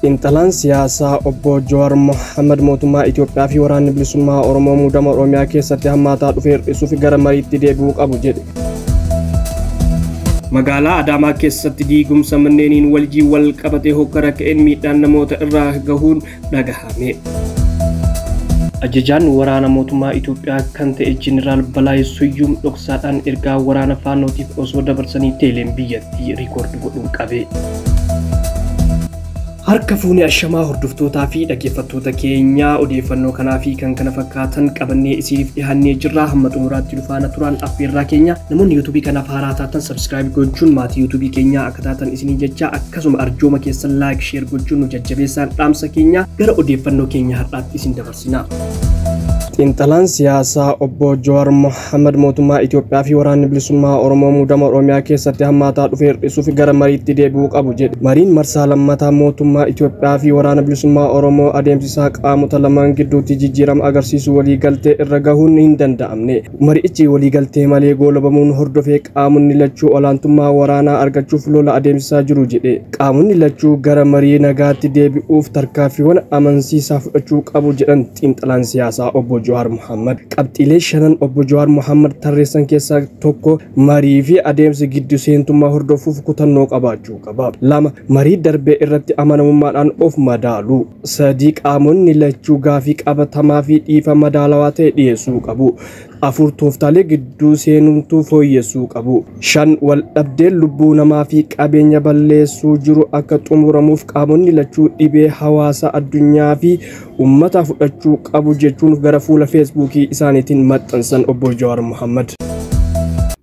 Xiinxalaan siyaasaa obbo Jawaar Mohaammed mootummaa Itoophiyaa fi waraanni bilisummaa Oromoo muudama Oromiyaa keessatti hammaataa dhufe hir'isuuf gara mariitti deebi'uu qabu jedhe. Magaalaa Adaamaa keessatti diigumsa manneeniin waljii wal qabatee hokkara ka'een miidhaan namoota irraa gahuun dhagahame. Ajajaan waraana mootummaa Itoophiyaa kan ta'e Jeneraal Balaay Suyyuum dhoksaadhaan ergaa waraana faannootiif osoo dabarsanii teeleen biyyattii riikoordi godhuun qabe. Harka fuunee ashamaa hordoftootaa fi dhaggeeffattoota keenyaa odeeffannoo kanaa fi kan kana fakkaatan qabannee isiniif dhiyaannee jirra. Hamma xumuraatti nu faana turaan affeerraa keenya. Namoonni yuutuubii kanaaf haaraa taatan subscribe gochuun maatii yuutuubii keenyaa akka taatan isinii jecha, akkasuma arjooma keessan like, share gochuun nu jajjabeessaan dhaamsa keenya. Gara odeeffannoo keenya har'aatti isin dabarsina. Xiinxalaan siyaasaa obbo Jawaar Mohaammed mootummaa Itoophiyaa fi waraanni bilisummaa Oromoo muudama Oromiyaa keessatti hammaataa dhufe hir'isuuf gara mariitti deebi'uu qabu jedhe. Mariin marsaa lammataa mootummaa Itoophiyaa fi waraana bilisummaa Oromoo adeemsisaa qaamota lamaan gidduutti jijjiirama agarsiisu waliigaltee irra gahuun hin danda'amne. Mari'ichi waliigaltee malee goolabamuun hordofee qaamonni lachuu olaantummaa waraanaa argachuuf lola adeemsisaa jiru jedhe. Qaamonni lachuu gara marii nagaatti deebi'uuf tarkaanfiiwwan amansiisaa fudhachuu qabu jedhan xiinxalaan siyaasaa obbo Jawaar Mohaammed. Qabxiilee shanan obbo Jawaar Mohaammed tarreessan keessaa tokko marii fi adeemsa giddu seentummaa hordofuuf kutannoo qabaachuu qaba. 2, marii darbee irratti amanamummaadhaan of madaalu. 3, qaamonni lachuu gaafii qabatamaa fi dhiifa madaalawaa ta'e dhiyeessuu qabu. 4, tooftaalee gidduu seenumtuu fooyyessuu qabu. 5, wal dhabdeen lubbuu namaa fi qabeenya balleessuu jiru akka xumuramuuf qaamonni lachuu dhibee hawaasa addunyaa fi uummata fudhachuu qabu jechuun gara fuula feesbuukii isaaniitiin maxxansan obbo Jawaar Mohaammed.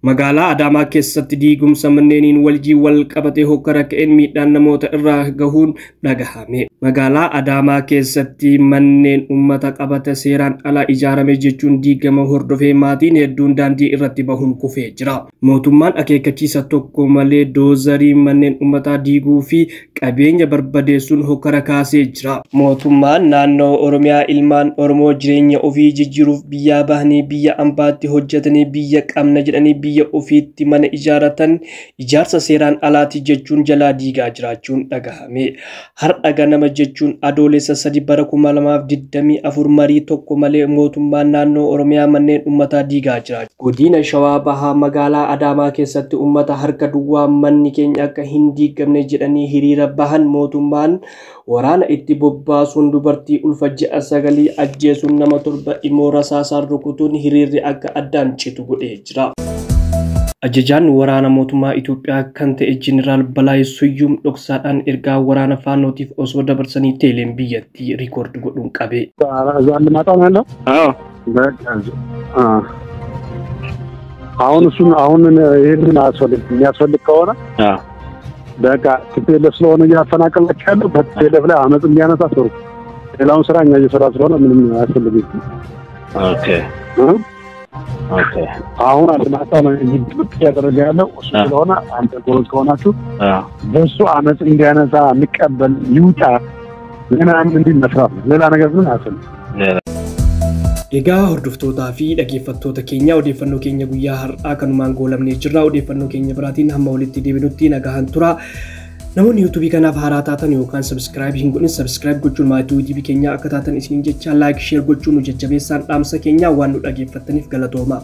Magaalaa Adaamaa keessatti diigumsa manneeniin waljii wal qabatee hokkara ka'een miidhaan namoota irraa gahuun dhagahame. Magaalaa Adaamaa keessatti manneen uummata qabata seeraan ala ijaarame jechuun diigama hordofee maatiin hedduun daandii irratti bahuun kufee jira. Mootummaan akeekkachiisa tokko malee doozarii manneen uummataa diiguu fi qabeenya barbadeessuun hokkara kaasee jira. Mootummaan naannoo Oromiyaa ilmaan Oromoo jireenya ofii jijjiiruuf biyyaa bahanii biyya ambaatti hojjetanii biyya qabna jedhanii biyya ofiitti mana ijaaratan ijaarsa seeraan alaati jechuun jalaa diigaa jiraachuun dhagahame. Har'a ganama jechuun adoolessa 3 bara 2024 marii tokko malee mootummaan naannoo Oromiyaa manneen uummataa diigaa jira. Godina Shawaa Bahaa magaalaa Adaamaa keessatti uummata harka duwwaa manni keenya akka hin diigamne jedhanii hiriira bahan mootummaan waraana itti bobbaasuun dubartii ulfa ji'a 9 ajjeesuun nama 7 immoo rasaasaan rukutuun hiriirri akka addaan citu godhee jira. Ajajaan waraana mootummaa Itoophiyaa kan ta'e Jeneraal Balaay Suyyuum dhoksaadhaan ergaa waraana faannootiif osoo dabarsanii teeleen biyyattii riikoordi godhuun qabe. እዛ ልማጣ ነው ያለው። አዎ በቃ አሁን እሱን አሁን ይሄንን አያስፈልግም። የሚያስፈልግ ከሆነ አዎ በቃ ቲፒኤልኤፍ ስለሆነ እያፈናቀላቸው ያለው በቲፒኤልኤፍ ላይ አመፅ እንዲያነሳ ስሩ። ሌላውን ስራ እኛ እየሰራ ስለሆነ ምንም አያስፈልግም። ኦኬ ኦኬ አሁን አልማጣ ነው ጥብቅ እያደረገ ያለው እሱ ስለሆነ አንተ ጎበዝ ከሆናችሁ በእሱ አመፅ እንዲያነሳ የሚቀበል ይውጣ ምናምን እንዲል መስራት ነው። ሌላ ነገር ምን አያስፈልግም። Egaa hordoftootaa fi dhaggeeffattoota keenya odeeffannoo keenya guyyaa har'aa kanumaan goolabnee jirra. Odeeffannoo keenya biraatiin hamma walitti deebinutti nagahan tura. Namoonni yuutuubii kanaaf haaraa taatan yookaan subscribe hin godhin subscribe gochuun maatii yuutuubii keenyaa akka taatan isiniin jecha, like, share gochuun nu jajjabeessaan dhaamsa keenya. Waan nu dhaggeeffattaniif galatooma.